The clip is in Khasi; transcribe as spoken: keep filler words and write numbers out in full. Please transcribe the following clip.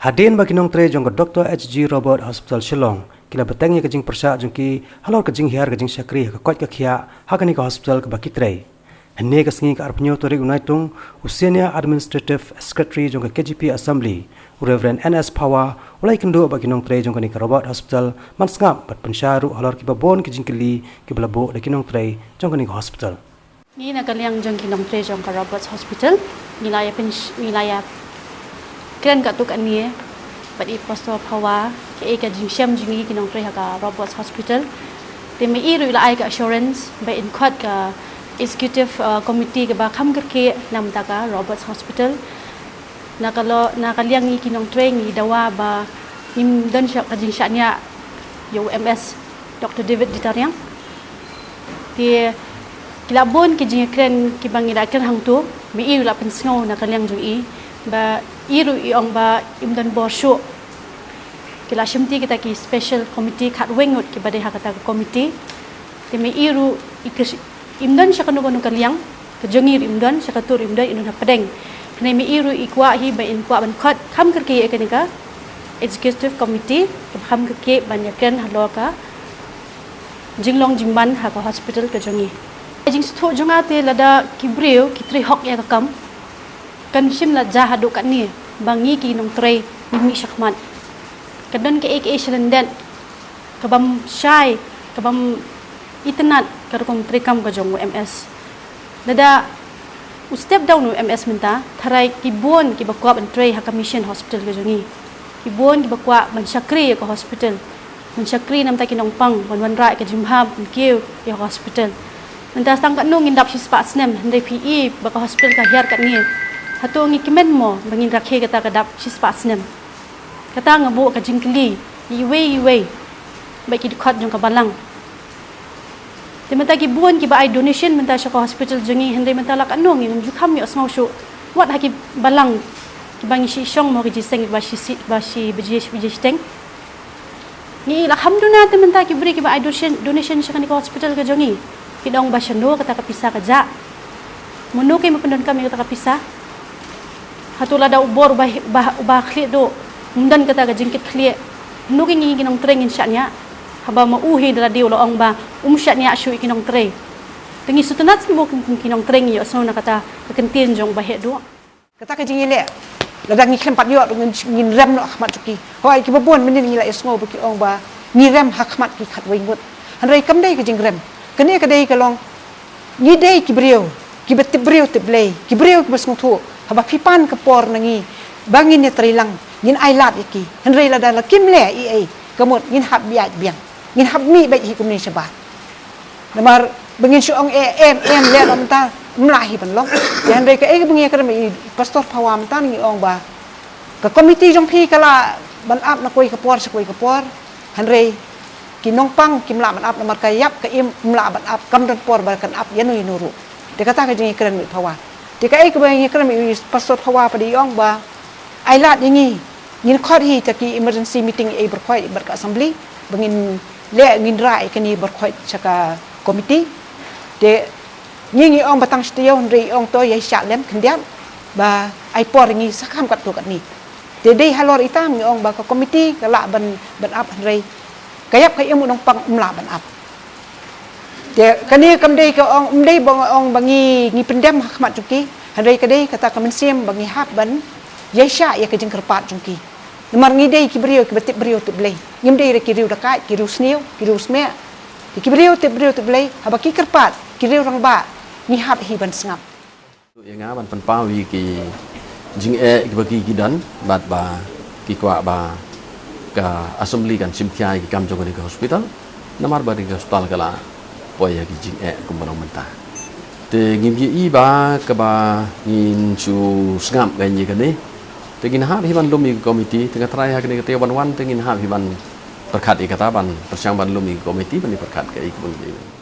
Hadien ba ki nongtrei jong ka Doctor H G Roberts Hospital Shillong ki la bteng ïa ka jingpyrshah jong ki halor ka jinghiar ka jingshakri ha ka koit ka khiah ha kane ka hospital kaba ki trei. Hynne ka sngi ka arphew tarik u Naitung, u Senior Administrative Secretary jong ka K J P Assembly, u Reverend N S Phawa, u la ïakynduh bad ki nongtrei jong kane ka Roberts Hospital ban sngap bad pynshai ruh halor kiba bun ki jingkylli kiba la buh da ki nongtrei jong kane ka hospital. Ngi na ka liang jong ki nongtrei jong ka Roberts Hospital, ngi la ïa pynsh-, ngi la ïa kren katto katne bad i Pastor Phawa, kaei ka jingshem jong ngi ki nongtrei ha ka Roberts Hospital. Te ma i ruh i la ai ka assurance ba in khot ka executive, uh, committee kaba kham kyrkieh na bynta ka Roberts Hospital. Na ka lo-, na ka liang ngi ki nongtrei ngi dawa ba ngim don sha-, ka jingshaniah ïa u M S Doctor David Ditariang. Te ki la bun ki jingkren kiba ngi la kren hangto, ma i ruh la pynsngew na ka liang jong i ba i ruh i ong ba im don bor shuh. Ki la shimti kita ki special committee khatwei ngut kiba dei ha kata ka committee. Te ma i ruh i kyrsh-, im don sha kano kano ka liang, ka jong i ruh im don, sha kato ruh im don, i don hapdeng. Hynrei ma i ruh i kwah hi ba in kwah ban khot kham kyrkieh ïa kane ka executive committee, kaba kham kyrkieh ban ïakren halor ka jinglong jingman ha ka hospital ka jong i. Ka jingsngewthuh jong nga te lada ki briew ki trei hok ïa ka kam, kan shym la jia haduh katne ba ngi ki nongtrei ngim mih shakhmat. Ka don kaei kaei shalyndet kabym shai, kabym itynnad ka rukom treikam ka jong u M S. Lada u step down u M S mynta, tharai ki bun kiba kwah ban trei ha ka mission hospital ka jong i. Ki bun kiba kwah ban shakri ïa ka hospital, ban shakri na bynta ki nongpang, ban wanrah ïa ka jingbha ban kiew ïa ka hospital. Mynta tang katno ngin dap shispah snem, hynrei phi i ba ka hospital ka hiar katne. Hato ngi kmen mo ba ngin rakhe kata ka dap shispah snem? Kata nga buh ka jingkylli ïa iwei iwei bad ki dkhot jong ka balang. Te mynta ki bun kiba ai donation mynta sha ka hospital jong ngi, hynrei mynta la katno ngim ju kham ïohsngew shuh. Wat ha ki balang kiba ngi shu shong mo ki jingïaseng ba shi, shi, ba shi baje, baje shiteng. Ngi la kham duna te mynta ki briew kiba ai donation, donation sha kane ka hospital ka jong ngi. Ki ong ba shano kata ka pisa ka jah. Mano ka ba pyndonkam ïa kata ka pisa? Hato lada u bor uba, uba, uba khlieh duh, um don kata ka jingkit khlieh, mano ka ngi ki nongtrei ngin shaniah? Haba ma u hi da lade u la ong ba um shaniah shuh ïa ki nongtrei. Te ngi sngewtynnad sngewbha kum ki nongtrei ngi ïohsngew na kata ka kyntien jong uba heh duh. Kata ka jingïaleh, lada ngi khlem pat ïoh ruh ngin, ngin rem noh ha khmat jong ki. Hooid, kiba bun mynnin ngi la ïohsngew ba ki ong ba ngi rem ha khmat ki khatwei ngut. Hynrei kam dei ka jingrem. Kane ka dei ka long, ngi dei ki briew kiba tip briew tip Blei, ki briew kiba sngewthuh. Haba phi pan ka por na ngi ba ngin ïatrei lang, ngin ai lad ïa ki. Hynrei lada la kim leh ei ei, ka mut ngin hap bieit biang, ngin hap mih beit hi kumne shabar. Namar ba ngin shu ong eh em em leh noh mynta, ym lah hi ban long. Ïa, hynrei kaei kaba ngi ïakren bad i Pastor Phawa mynta ngi ong ba ka komiti jong phi ka lah ban ap na kawei ka por sha kawei ka por. Hynrei ki nongpang kim lah ban ap namar ka ïap ka im, ym lah ban ap, kam don por ba kan ap ïano ïano ruh. Te kata ka jingïakren bad i Phawa. Te kaei kaba ngi ïakren bad i Pastor Phawa pat i ong ba ai lad ïa ngi, ngin khot hi ïa ki emergency meeting ei ei baroh khoit bad ka assembly ba ngin leh, ngin rah ïa kane baroh khoit sha ka komiti. Te ngi ngi ong ba tang shi taïew, hynrei i ong to ïa shah lem khyndiat ba ai por ïa ngi sa kham katto katne. Te dei halor ita ngi ong ba ka komiti ka lah ban, ban ap, hynrei ka ïap ka im u nongpang ym lah ban ap. Te kane kam dei ka ong, ym dei ba nga ong ba ngi, ngi pyndem ha khmat jong ki, hynrei ka dei kata ka mynsiem ba ngi hap ban ïaishah ïa ka jingkyrpad jong ki. Namar ngi dei ki briew kiba tip briew tip Blei. Ngim dei re ki riew dakaid, ki riew sniew, ki riew smieh. Te ki briew tip briew tip Blei, haba ki kyrpad, ki riew rangbah, ngi hap hi ban sngap. Ïa nga ban pynpaw ïa ki jingeh kiba ki, ki don, bad ba ki kwah ba ka assembly kan shim khia ïa ki kam jong kane ka hospital. Namar ba kane ka hospital ka la poi ha ki jingeh kumba long mynta. Te ngim ïohi ba kaba ngin shu sngap ïa kane. Te ngin hap hi ban lum ïa ka komiti, te nga tharai ha kane ka taïew ban wan te ngin hap hi ban pyrkhat ïa kata, ban pyrshang ban lum ïa ka komiti ban ïa pyrkhat kaei kaba ngin ïa